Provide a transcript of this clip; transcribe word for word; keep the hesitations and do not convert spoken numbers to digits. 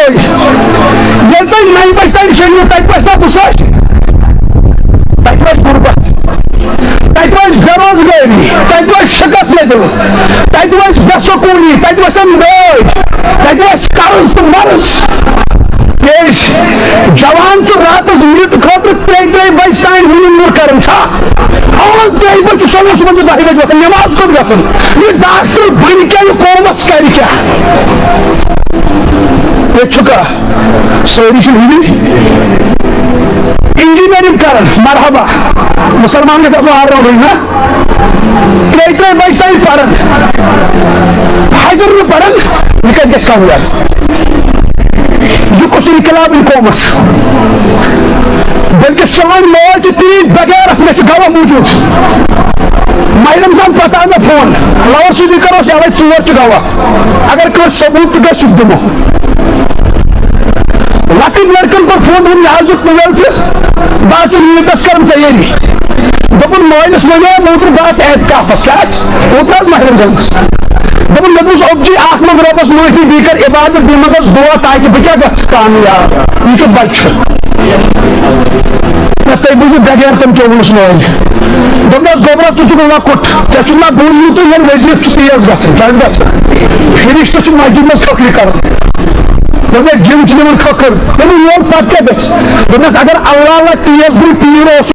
ییٚلہِ تُہۍ نَیہِ بَجہِ تام شیٚنگِو، تَتہِ وَسہِ نا غُصہٕ اَسہِ؟ تَتہِ وَسہِ غُربت، تَتہِ وَسہِ بے روزگٲری، تَتہِ وَسہِ شِکست لٔدٕر، تَتہِ وَسہِ بے سکوٗنی، تَتہِ وَسن دٲدۍ، تَتہِ وَسہِ قرض تہٕ مرض۔ کیٛازِ؟ جوان چھُ راتَس نیٚنٛدِ خٲطرٕ ترٛیٚیہِ ترٛیٚیہِ بَجہِ تام ہُنٛد موٚر کران چھا؟ اَوَل ترٛیٚیہِ بَجہِ چھُ صُبحَس منٛز دَہہِ بَجہِ وۄتھان، نٮ۪ماز کوٚت گژھان؟ یہِ ڈاکٹر بَنہِ کیٛاہ، یہِ قومَس کرِ کیٛاہ؟ ییٚتہِ چھُ کانٛہہ، سٲری چھِ ہِوی۔ انجینئرنگ کران، مرحبا، مسلمان گژھِ آسُن آل راؤنڈر نا۔ ترٛیٚیہِ ترٛیٚیہِ بجہِ تام پران، فجر نہٕ پران، یہِ کتہِ گژھِ کامیاب؟ یہِ کُس انقلاب یہِ قومس؟ بلکہِ سٲنۍ موج چھِ تیٖتۍ بغیر، مےٚ چھُ گواہ موجود۔ ماہِ رمضان پتہٕ آو مےٚ فون، لاؤڈ سپیکر اوس یلے، ژور چھِ گواہ۔ اگر کٲنٛسہِ ثبوت تہِ گژھِ، سُہ تہِ دِمو۔ لۄکٕٹۍ لٔڑکن کوٚر فون، دوٚپُن، "یہِ حظ دیُت مُغل تہِ، بہٕ حظ چھُس عیٖدس کران تیٲری۔" دوٚپُن، مٲلِس وَنیو، مےٚ ووٚن، "بہٕ حظ چھُس اعتکافس۔" کیٛاہ حظ؟ اوترٕ حظ ماہِ رمضانس۔ دوٚپُن، "مےٚ دوٚپُس، اوٚبجی، اکھ منٛگ رۄبس معٲفی، بیٚیہِ کر عبادت، بیٚیہِ مہ گژھ دُعا، تاکہِ بہٕ کیٛاہ گژھٕ کامیاب۔ یہِ کیُتھ بچہٕ چھُ؟" نہ، تُہۍ بوٗزِو بغیر تٔمۍ کیٛاہ ووٚنُس مٲلۍ۔ دوٚپنَس، "گوٚبرا، ژٕ چھُکھ لۄکُٹ، ژےٚ چھُکھ نہ بوٗزمُتُے، ییٚلہِ وزیٖر چھُ تیز گژھان، کیٛاہ چھُ گژھان؟ فرشتہٕ چھِ مسجد منٛز فخری کران۔" دوٚپمَس، "جِن چھِ دِوان فخر۔" دوٚپُن، "یور پتہٕ کیٛاہ گژھِ؟" دوٚپمَس، "اگر اللہ اللہ تیز گوٚو، پیٖر اوس۔"